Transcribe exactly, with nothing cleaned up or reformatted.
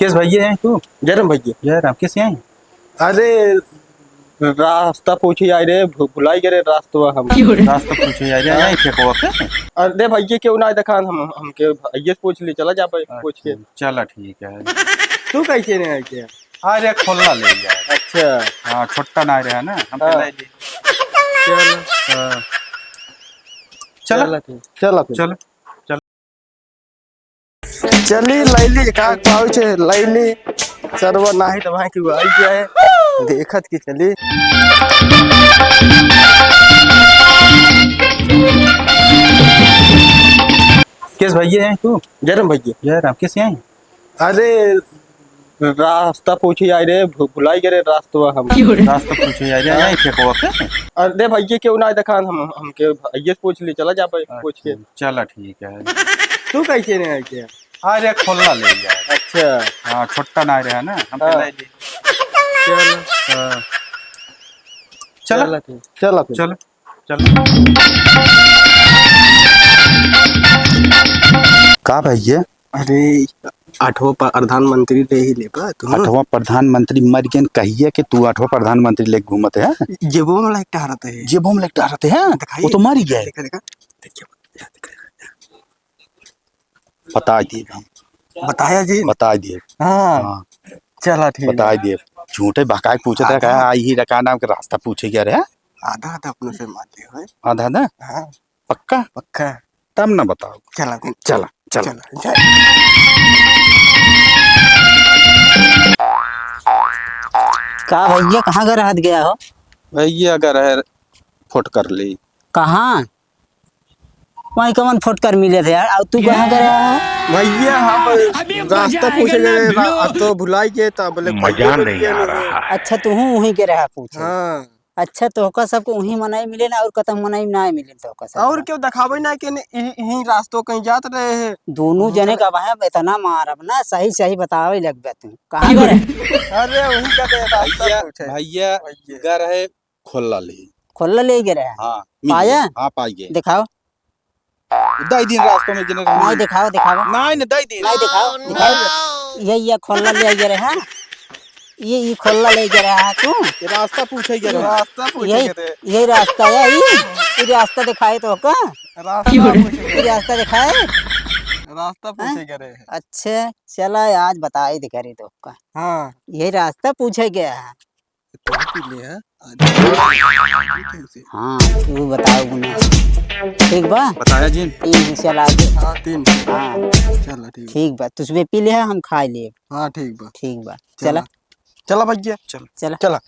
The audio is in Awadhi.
किस भैया हैं तू? जय राम भैया। जय राम, किस हैं? अरे, रास्ता पूछे आए रे, भु-, भुलाई गए रे रास्ता हम। रास्ता पूछे आए रे, हाँ। यहीं ठेकवा पे? अरे भैया, क्यों ना देखा, हम, हमके भैया से पूछ ली, चला जा भाई, पूछ के। अच्छा, चला ठीक है। तू कैसे नहीं आए के? अरे, खोला ले यार। अच्छा। हाँ, छुट्टा ना रहा ना, हम हाँ। ले ली। चला। हाँ। चला। चला ठीक, चला फिर। चला। चली लैली का पाउच लैली। सरवा नाही त भाई की आई जाए। देखत की चली। किस भैया हैं तू? जय राम भैया। जय राम, किस हैं? अरे, रास्ता पूछे आए रे, भु-, भुलाई गए रे रास्ता हम। रास्ता पूछे आए रे, हाँ। यहीं ठेकवा पे? अरे भैया, क्यों ना देखा, हम, हमके भैया से पूछ ली, चला जा भाई, पूछ के। अच्छा, चला ठीक है। तू कैसे नहीं आए के? अरे, खोला ले यार। अच्छा। हाँ, छुट्टा ना रहा ना, हम हाँ। ले ली। चला। हाँ। चला। चला ठीक, चला फिर। चला। चल। का भैया? अरे, आठवाँ प्रधानमंत्री ले ही लेबा तू। आठवाँ प्रधानमंत्री मर गए, कहिए कि तू आठवाँ प्रधानमंत्री लेके घूमत है? जेबो में लेके टहरत है। जेबो में लेके टहरत है? दिखाइए। वो तो मर ही गए। देखा, देखा, देखा, देखा। बता दिए हम। बताया जी। बता दिए। हाँ। हाँ। चला ठीक बता है। दिए। झूठे बहकाए के पूछत रहे, आधा कहा, "आई ही रका नाम के रास्ता पूछे गया रहे।" आधा आधा अपने से मान लियो है। आधा आधा? हाँ। पक्का? पक्का। तब ना बताओ। चला फिर। चला, चला। चला, चला। का भैया, कहाँ का रहत गया हो? भैया का रहे फोट कर ली। कहाँ? वहीं कमन फोटकर मिले थे यार। और तू कहाँ गया है? भैया, हम रास्ता पूछे गए, रा-, अब तो भुलाई गए, तब बोले मजा नहीं आ रहा है। अच्छा, तू हूँ वहीं के रहा पूछे। हाँ। अच्छा, तोहका सबको वहीं मनाई मिले ना, और कतहूँ मनाई ना मिले तोहका सब। और क्यों देखावे ना कि नहीं, यही, यही रास्तों कहीं जात रहे हैं। दोनों जने का भाई इतना मारब ना, सही सही बतावे लगबे तू। कहाँ गए? अरे, वहीं का तो रास्ता भैया, पूछे। भैया, भैया। गर है खोला ले। खोला ले गए रहे? हाँ, मिल पाया? गया। हाँ, पाई गए। दिखाओ। दई दिन रास्ता में गिने रहे। नहीं, दिखाओ, दिखाओ। नहीं, नहीं, दई दिन। नहीं, दिखाओ, दिखाओ। ये, ये खोला ले गए रहे, हाँ? ये, ये खोला ले गए रहे, हाँ, तू? ये रास्ता पूछे गए रहे। रास्ता पूछे यही, गए रहे। यही रास्ता है, ये? ये रास्ता दिखाए तो का? रास्ता पूछे गए ये रहे। रास्ता दिखाए? रास्ता पूछे हाँ? गए रहे। अच्छा, चला, आज बताई दे करे तो का। हाँ। यही रास्ता पूछे गया है। तू पी ले, हाँ? आज ठीक है उसे। हाँ, तू बताओ गुना। ठीक बा? बताया जिन। तीन से चला दे। हाँ, तीन। हाँ। चल, ठीक। ठीक बा, तुसबे पी ले, हम खाई ले। हाँ, ठीक बा। ठीक बा। चला। चला। चला भैया। चल। चला। चला।